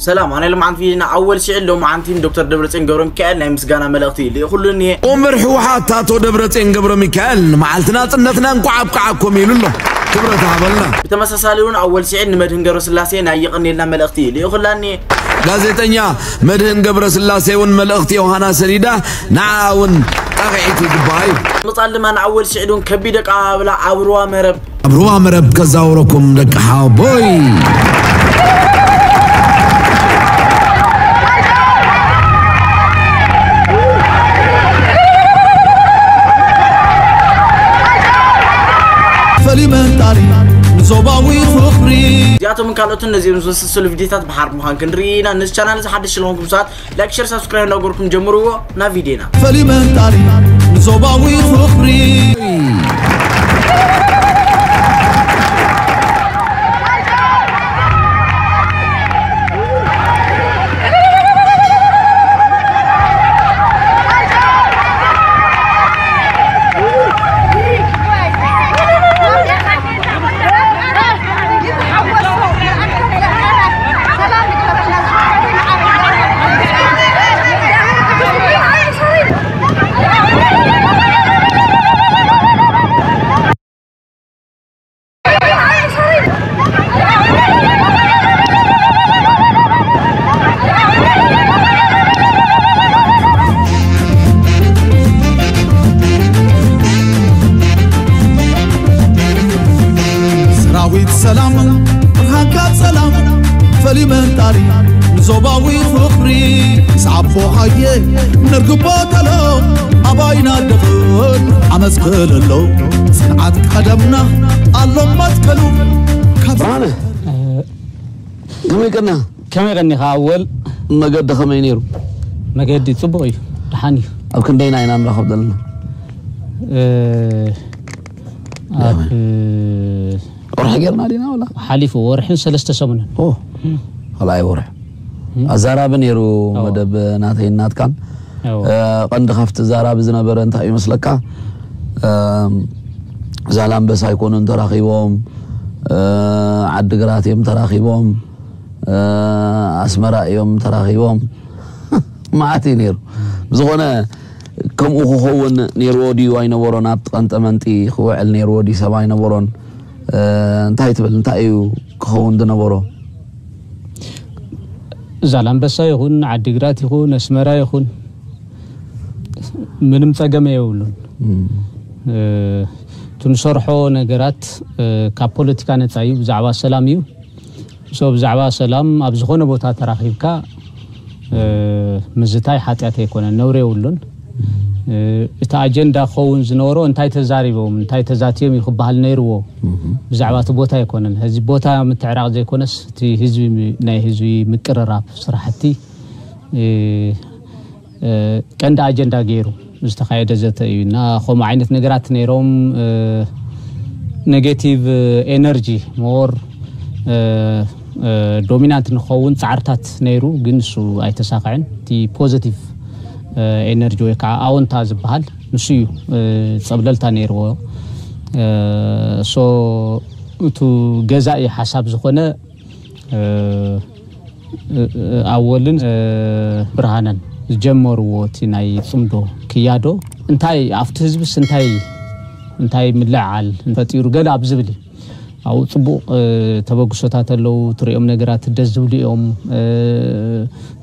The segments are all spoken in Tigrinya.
ሰላም፣ ኣነ ሎምዓንቲ ቪድዮና ኣወል ስዒድ ሎምዓንቲ ንዶክተር ደብረጽዮን ገብረ ሚካኤል ናይ ምስጋና መልእኽቲ ልኢኹሉ እኒሄ። ወንበር ህወሓት ኣቶ ደብረጽዮን ገብረ ሚካኤል ንመዓልቲ ናጽነትና እንኳዕ ኣብቅዓኩም ኢሉ ኣሎ። ክብረት ሃበልና። ብተመሳሳሊ እውን ኣወል ስዒድ ንመድህን ገብረስላሴ ናይ የቐንየልና መልእኽቲ ልኢኹላ እኒሄ። ጋዜጠኛ መድህን ገብረስላሴ እውን መልእኽቲ ዮሃና ሰዲዳ ንዓ እውን ጣቕዒት ይግባእ እዩ። ምቕጻል ድማ ንኣወል ስዒድ እውን ከቢድ ኣቀባብላ ኣብ ሩባ መረብ ኣብ ሩባ መረብ ከዛውረኩም ደቂ ሓቦይ። ፈሊመንታሪ ንዞባዊ ፍቕሪ። እዚኣቶምን ካልኦትን ነዚኦም ዝመሳሰሉ ቪድዮታት ብሓር ምዃን ክንርኢ ኢና። ነዚ ቻናል እዚ ሓድሽ ስለኾንኩም ሰባት ላይክ፣ ሸር፣ ሳብስክራይብ እንዳገበርኩም ጀምርዎ። ናብ ቪድዮና። ፈሊመንታሪ ንዞባዊ ፍቕሪ። ሰራዊት ሰላም፣ ብርሃንካ ሰላም፣ ፈሊመንታሪ ንዞባዊ ፍቕሪ። ስዓቦ ሃየ ነርግቦ ተሎ፣ ኣባይና ደኽን ዓመፅ ክልሎ፣ ጽንዓት ቀደምና ኣሎ መትከሉ። ካብ ብርሃነ፣ ከመይ ቀና? ከመይ ቀኒኻ ኣወል? መገዲ ከመይ ነይሩ? መገዲ ጽቡቕ እዩ፣ ደሓን እዩ። ኣብ ክንደይና ኢና ንራኸብ ዘለና? እ፣ ኣብ ወርሒ ጌርና ዲና ወላ? ሓሊፉ ወርሕን ሰለስተ ሰሙንን። ኦ፣ ካልኣይ ወርሒ። ኣዛራቢ ነይሩ ኣዎ። መደብ ናተይን ናትካን። ኣዎ። እ፣ ቀንዲ ካብቲ ዛራቢ ዝነበረ እንታይ እዩ መስለካ? እም፣ ዛላምበሳ ኣይኮኑን ተራኺቦም፣ እ፣ ዓዲግራት እዮም ተራኺቦም፣ እ፣ ኣስመራ እዮም ተራኺቦም። መዓት እዩ ነይሩ። ብዝኾነ ከምኡ ክኸውን ነይርዎ ድዩ ኣይነበሮን? ኣብቲ ቀንጠመንጢ ክውዕል ነይርዎ ድዩ? ሰብ ኣይነበሮን? እ፣ እንታይ ትብል? እንታይ እዩ ክኸውን ዝነበሮ? ዛላምበሳ ይኹን፣ ዓዲግራት ይኹን፣ ኣስመራ ይኹን፣ ምንም ጸገም የብሉን። እም። እ፣ እቲ ንሰርሖ ነገራት፣ እ፣ ካብ ፖለቲካ ነጻ እዩ፣ ብዛዕባ ሰላም እዩ። ሶ ብዛዕባ ሰላም ኣብ ዝኾነ ቦታ ተራኺብካ፣ እ፣ ምዝታይ ሓጢኣት ኣይኮነን፣ ነውሪ የብሉን። እ፣ እቲ ኣጀንዳ ክኸውን ዝነበሮ እንታይ ተዛሪቦም፣ እንታይ ተዛትዮም እዩ ክበሃል ነይርዎ። እም። ብዛዕባ እቲ ቦታ ኣይኮነን። ሕዚ ቦታ ምትዕራቕ ዘይኮነስ፣ እቲ ህዝቢ ም-፣ ናይ ህዝቢ ምቅርራብ ስራሕቲ፣ እ፣ እ፣ ቀንዲ ኣጀንዳ ገይሩ ዝተኻየደ ዘተ እዩ። እና ከምኡ ዓይነት ነገራት ነይሮም፣ እ፣ ኔጌቲቭ ኤነርጂ ሞር፣ እ፣ እ፣ ዶሚናንት ንኸውን ጻዕርታት ነይሩ፣ ግን እሱ ኣይተሳኽዐን። እቲ ፖዚቲቭ፣ እ፣ ኤነርጂ ወይ ከዓ ኣወንታ ዝበሃል ንሱ እዩ፣ እ፣ ጸብለልታ ነይርዎ። እ፣ ሶ እቱ ገዛኢ ሓሳብ ዝኾነ፣ እ፣ እ፣ ኣወልን፣ እ፣ ብርሃነን ዝጀመርዎ እቲ ናይ ጽምዶ ክያዶ እንታይ ኣብቲ ህዝብስ እንታይ፣ እንታይ ምልዕዓል ፈጢሩ ገለ ኣብ ዝብል እዩ። ኣብኡ ጽቡቕ፣ እ፣ ተበግሶታት ኣለዉ፣ ትሪኦም ነገራት ደስ ዝብሉ እዮም፣ እ፣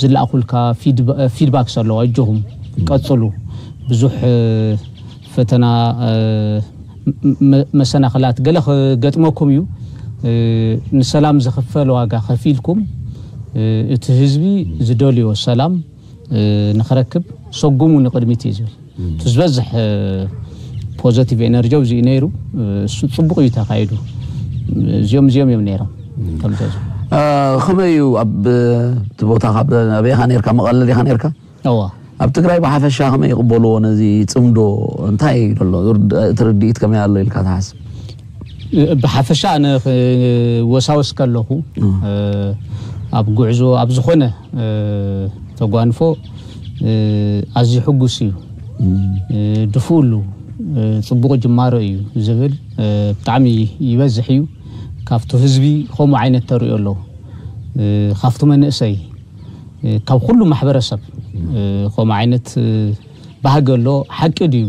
ዝለኣኹልካ ፊድባ-፣ ፊድባክስ ኣለዉ፣ ኣጆኹም ቀጽሉ። ብዙሕ፣ እ፣ ፈተና፣ እ፣ መ-፣ መሰናኽላት ገለ ክገጥመኩም እዩ። እ፣ ንሰላም ዝኽፈል ዋጋ ከፊልኩም፣ እ፣ እቲ ህዝቢ ዝደልዮ ሰላም፣ እ፣ ንኽረክብ ሰጉሙ ንቕድሚት እዩ ዝብል። እም። እቲ ዝበዝሕ፣ እ፣ ፖዘቲቭ ኤነርጂ ኣብዚ እዩ ነይሩ። እ፣ እሱ ጽቡቕ እዩ ተኻይዱ። እዚኦም፣ እዚኦም እዮም ነይሮም። እም። ከምዚ፣ እ፣ ከመይ እዩ ኣብ እቲ ቦታ፣ ካብ ኣበይ ኢኻ ነይርካ? መቐለ ዲኻ ነይርካ? እዋ። ኣብ ትግራይ ብሓፈሻ ከመይ ይቕበልዎ ነዚ ጽምዶ? እንታይ እዩ ዘሎ? ርድ-፣ እቲ ርድኢት ከመይ ኣሎ ኢልካ ትሓስብ? ብሓፈሻ ኣነ ክወሳወስ ከለኹ፣ እም። እ፣ ኣብ ጉዕዞ፣ ኣብ ዝኾነ፣ እ፣ ተጓንፎ፣ እ፣ ኣዝዩ ሕጉስ እዩ። እም። እ፣ ድፉኡ ኣሉ፣ እ፣ ጽቡቕ ጅማሮ እዩ ዝብል፣ እ፣ ብጣዕሚ ይበዝሕ እዩ። ካብቲ ህዝቢ ከምኡ ዓይነት ተርእዮ ኣለዎ። ካብቲ መንእሰይ ካብ ኩሉ ማሕበረሰብ ከምኡ ዓይነት ባህጊ ኣሎ፣ ሓቂ ድዩ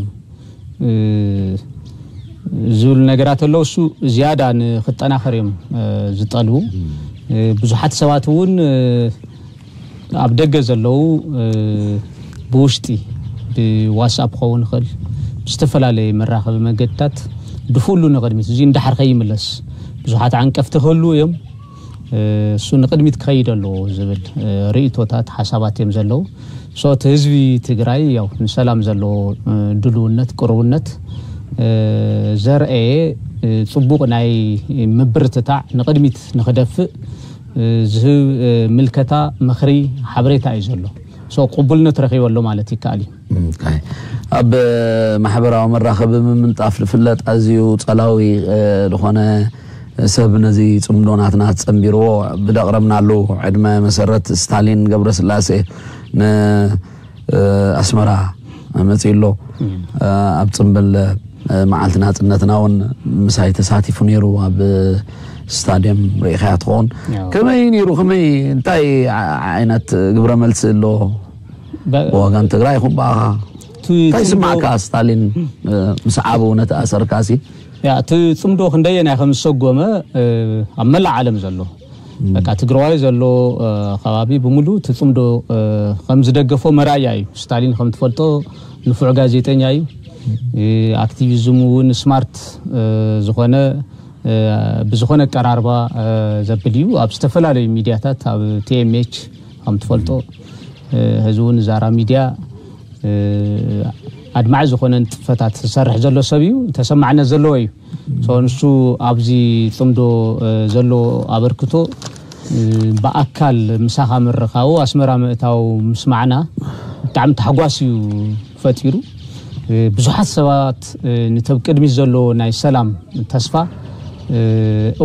ዝብሉ ነገራት ኣለዉ። እሱ ዝያዳ ንክጠናኸር እዮም ዝጠልቡ። ብዙሓት ሰባት እውን ኣብ ደገ ዘለዉ ብውሽጢ ብዋትስኣፕ ክኸውን ይኽእል፣ ብዝተፈላለየ መራኸቢ መገድታት ድፍኡ ንቕድሚት እዚ እንዳሓር ከይምለስ ብዙሓት ዓንቀፍቲ ክህልዉ እዮም። እሱ ንቕድሚት ክኸይድ ኣለዎ ዝብል ርእይቶታት ሓሳባት እዮም ዘለዉ። So እቲ ህዝቢ ትግራይ ያው ንሰላም ዘለዎ ድልውነት ቅርውነት ዘርአየ ፅቡቕ ናይ ምብርትታዕ ንቕድሚት ንክደፍእ ዝህብ ምልከታ ምኽሪ ሓበሬታ እዩ ዘሎ። So ቅቡልነት ረኺቡ ኣሎ ማለት ይከኣል እዩ። ኣብ ማሕበራዊ መራኸቢ ምምንጣፍ ዝፍለጥ ኣዝዩ ጸላዊ ዝኾነ ሰብ ነዚ ጽምዶ ናትና ጸንቢርዎ ብደቕረብናሉ ዕድመ መሰረት ስታሊን ገብረስላሴ ንኣስመራ መጺኡ ኣሎ። ኣብ ጽምብል መዓልቲ ናጽነትና እውን ምሳይ ተሳቲፉ ነይሩ ኣብ ስታድየም ርኢኻያ ትኸውን። ከመይ ነይሩ? ከመይ እንታይ ዓይነት ግብረ መልሲ ኣሎ? ብወገን ትግራይ ይኹን ብኣኻ እንታይ ስማዕካ? ስታሊን ምስዓቡ ነቲ ኣሰርካሲ ያ እቲ ጽምዶ ክንደየናይ ከም ዝሰጎመ ኣብ መላእ ዓለም ዘሎ በቃ ትግራዋይ ዘሎ ከባቢ ብምሉ እቲ ጽምዶ ከም ዝደገፎ መርኣያ እዩ። ስታሊን ከም ትፈልጦ ንፉዕ ጋዜጠኛ እዩ። ኣክቲቪዝም እውን ስማርት ዝኾነ ብዝኾነ ኣቀራርባ ዘብል እዩ። ኣብ ዝተፈላለዩ ሚድያታት ኣብ ቲኤምኤች ከም ትፈልጦ ህዝቢ እውን ዛራ ሚድያ ኣድማዒ ዝኾነ ንጥፈታት ዝሰርሕ ዘሎ ሰብ እዩ። ተሰማዕነት ዘለዎ እዩ። ንሱ ኣብዚ ፅምዶ ዘሎ ኣበርክቶ ብኣካል ምሳኻ ምርኻቡ ኣስመራ ምእታው ምስማዕና ብጣዕሚ ታሕጓስ እዩ ፈጢሩ። ብዙሓት ሰባት ነቲ ኣብ ቅድሚት ዘሎ ናይ ሰላም ተስፋ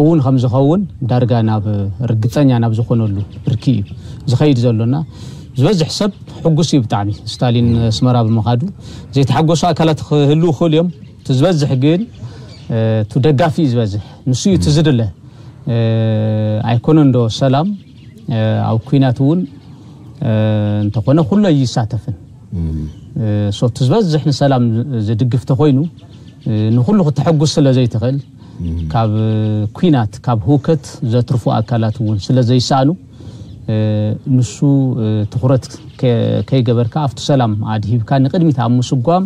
እውን ከም ዝኸውን ዳርጋ ናብ ርግፀኛ ናብ ዝኾነሉ ብርኪ እዩ ዝኸይድ ዘሎና። ዝበዝሕ ሰብ ሕጉስ እዩ ብጣዕሚ ስታሊን ኣስመራ ብምኻዱ። ዘይተሓጎሱ ኣካላት ክህልዉ ይኽእሉ እዮም። እቲ ዝበዝሕ ግን እቲ ደጋፊ እዩ ዝበዝሕ። ንሱ እዩ እቲ ዝድለ። ኣይኮነን ዶ ሰላም ኣብ ኲናት እውን እንተኾነ ኩሎ ይሳተፍን። So እቲ ዝበዝሕ ንሰላም ዝድግፍ ተኾይኑ ንኹሉ ክተሐጉስ ስለ ዘይትኽእል ካብ ኲናት ካብ ህውከት ዘትርፉ ኣካላት እውን ስለ ዘይሰኣኑ ንሱ ትኹረት ከይገበርካ ኣብቲ ሰላም ኣድሂብካ ንቕድሚት ኣብ ምስጓም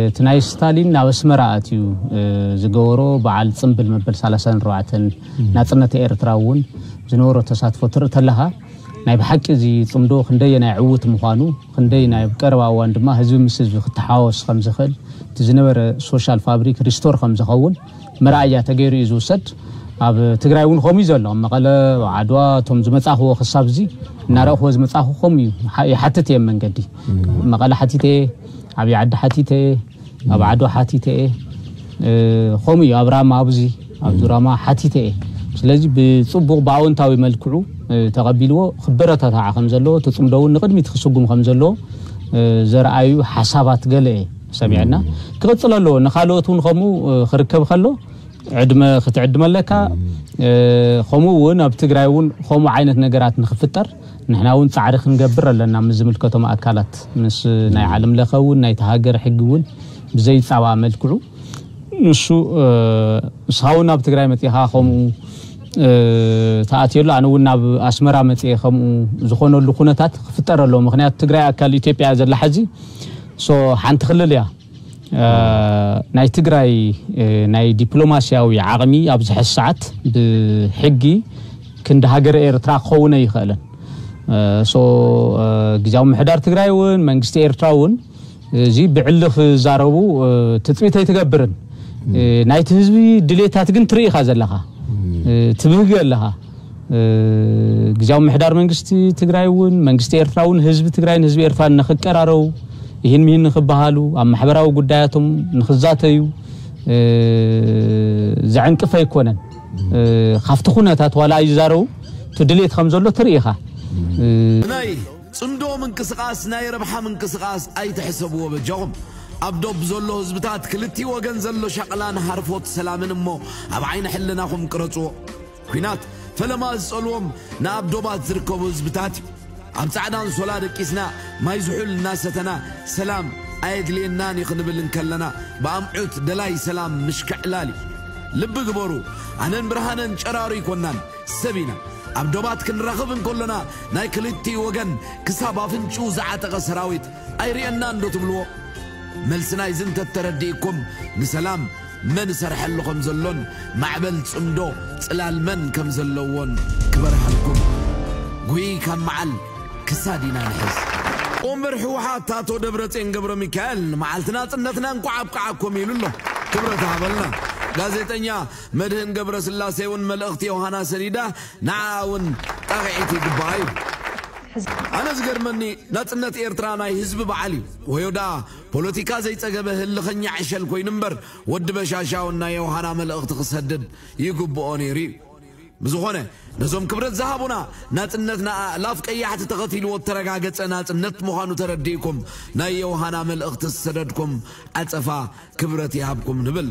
እቲ ናይ ስታሊን ናብ ኣስመራ ኣትዩ ዝገበሮ በዓል ፅምብል መበል ሰላሳን ኣርባዕተን ናፅነት ኤርትራ እውን ዝነበሮ ተሳትፎ ትርኢ ተለኻ ናይ ብሓቂ እዚ ፅምዶ ክንደየናይ ዕዉት ምዃኑ ክንደይ ናይ ቀረባ እዋን ድማ ህዝቢ ምስ ህዝቢ ክተሓዋወስ ከም ዝኽእል እቲ ዝነበረ ሶሻል ፋብሪክ ሪስቶር ከም ዝኸውን መርኣያ ተገይሩ እዩ ዝውሰድ። ኣብ ትግራይ እውን ከምኡ እዩ ዘሎ። ኣብ መቐለ፣ ኣብ ዓድዋ እቶም ዝመፃኽዎ ክሳብ እዚ እናረእኽዎ ዝመፃኹ ከምኡ እዩ። ይሓትት እየ መንገዲ መቐለ ሓቲተ እየ፣ ዓብዪ ዓዲ ሓቲተ እየ፣ ኣብ ዓድዋ ሓቲተ እየ። ከምኡ እዩ ኣብ ራማ ኣብዚ ኣብዚ ራማ ሓቲተ እየ። ስለዚ ብፅቡቕ ብኣወንታዊ መልክዑ ተቐቢልዎ ክበረታታዓ ከም ዘለዎ እቲ ፅምዶ እውን ንቕድሚት ክስጉም ከም ዘለዎ ዘርኣዩ ሓሳባት ገለ እየ ሰሚዐና። ክቕፅል ኣለዎ። ንካልኦት እውን ከምኡ ክርከብ ከሎ ዕድመ ክትዕድመ ኣለካ። ከምኡ እውን ኣብ ትግራይ እውን ከምኡ ዓይነት ነገራት ንክፍጠር ንሕና እውን ፃዕሪ ክንገብር ኣለና ምስ ዝምልከቶም ኣካላት ምስ ናይ ዓለም ለኸ እውን ናይቲ ሃገር ሕጊ እውን ብዘይፃባእ መልክዑ ንሱ ንስኻ እውን ናብ ትግራይ መፂኻ ከምኡ ተኣትየሉ ኣነ እውን ናብ ኣስመራ መፅየ ከምኡ ዝኾነሉ ኩነታት ክፍጠር ኣለዎ። ምክንያቱ ትግራይ ኣካል ኢትዮጵያ እያ ዘላ ሕዚ። So ሓንቲ ክልል እያ። ናይ ትግራይ ናይ ዲፕሎማስያዊ ዓቕሚ ኣብዚ ሕዚ ሰዓት ብሕጊ ክንዲ ሃገረ ኤርትራ ክኸውን ኣይኽእልን። So ግዝያዊ ምሕዳር ትግራይ እውን መንግስቲ ኤርትራ እውን እዚ ብዕሊ ክዛረቡ ትፅቢት ኣይትገብርን። ናይቲ ህዝቢ ድሌታት ግን ትርኢ ኢኻ ዘለኻ፣ ትብህግ ኣለኻ። ግዝያዊ ምሕዳር መንግስቲ ትግራይ እውን መንግስቲ ኤርትራ እውን ህዝቢ ትግራይን ህዝቢ ኤርትራን ንክቀራረቡ ይህን ምሂን ንክበሃሉ ኣብ ማሕበራዊ ጉዳያቶም ንክዛተዩ ዘዕንቅፍ ኣይኮነን። ካብቲ ኩነታት ዋላ ኣይዛረቡ እቲ ድሌት ከም ዘሎ ትርኢ ኢኻ። ናይ ፅምዶ ምንቅስቃስ ናይ ረብሓ ምንቅስቃስ ኣይትሕሰብዎ በጃኹም። ኣብ ዶብ ዘሎ ህዝብታት ክልቲኡ ወገን ዘሎ ሻቕላን ሃርፎት ሰላምን እሞ ኣብ ዓይኒ ሕልናኹም ቅረፅዎ። ኲናት ፈለማ ዝጸልዎም ንኣብ ዶባት ዝርከቡ ህዝብታት እዩ። ኣብ ጻዕዳ ኣንሶላ ደቂስና፣ ማይ ዝሑል እናሰተና፣ ሰላም ኣየድልየናን እዩ ክንብል እንከለና፣ ብኣምዑት ደላይ ሰላም ምሽክዕላል እዩ። ልቢ ግበሩ፣ ኣነን ብርሃነን ጨራሩ ይኮናን፣ ሰብ ኢና። ኣብ ዶባት ክንራኸብ እንከሎና፣ ናይ ክልቲኡ ወገን ክሳብ ኣፍንጭኡ ዝዓጠቐ ሰራዊት ኣይርእየናን ዶ ትብልዎ? መልሲ ናይዚ እንተተረዲእኩም፣ ንሰላም መን እሰርሐሉ ከም ዘሎን ማዕበል ጽምዶ ጽላል መን ከም ዘለዎን ክበርሃልኩም። ጉይ ካብ መዓል ክሳድ ኢና ንሕዝ። ወንበር ህወሓት ኣቶ ደብረጽዮን ገብረ ሚካኤል ንመዓልቲ ናጽነትና እንቋዕ ኣብቃዓኩም ኢሉ ኣሎ። ክብረት ሃበልና። ጋዜጠኛ መድህን ገብረ ስላሴ እውን መልእኽቲ ዮሃና ሰዲዳ፣ ንዓ እውን ጣቕዒት ይግባኣ እዩ። ኣነ ዝገርመኒ፣ ናጽነት ኤርትራ ናይ ህዝቢ በዓል እዩ። ወዮ ደኣ ፖለቲካ ዘይጸገበ ህልኸኛ ዕሸል ኮይኑ እምበር፣ ወዲ በሻሻውን ናይ ዮሃና መልእኽቲ ክሰድድ ይግብኦ ነይሩ እዩ። ብዝኾነ፣ ነዞም ክብረት ዝሃቡና፣ ናጽነትና ኣእላፍ ቀያሕቲ ተኸቲልዎ እተረጋገጸ ናጽነት ምዃኑ ተረዲእኩም፣ ናይ ዮሃና መልእኽቲ ዝሰደድኩም ዓጸፋ ክብረት ይሃብኩም ንብል።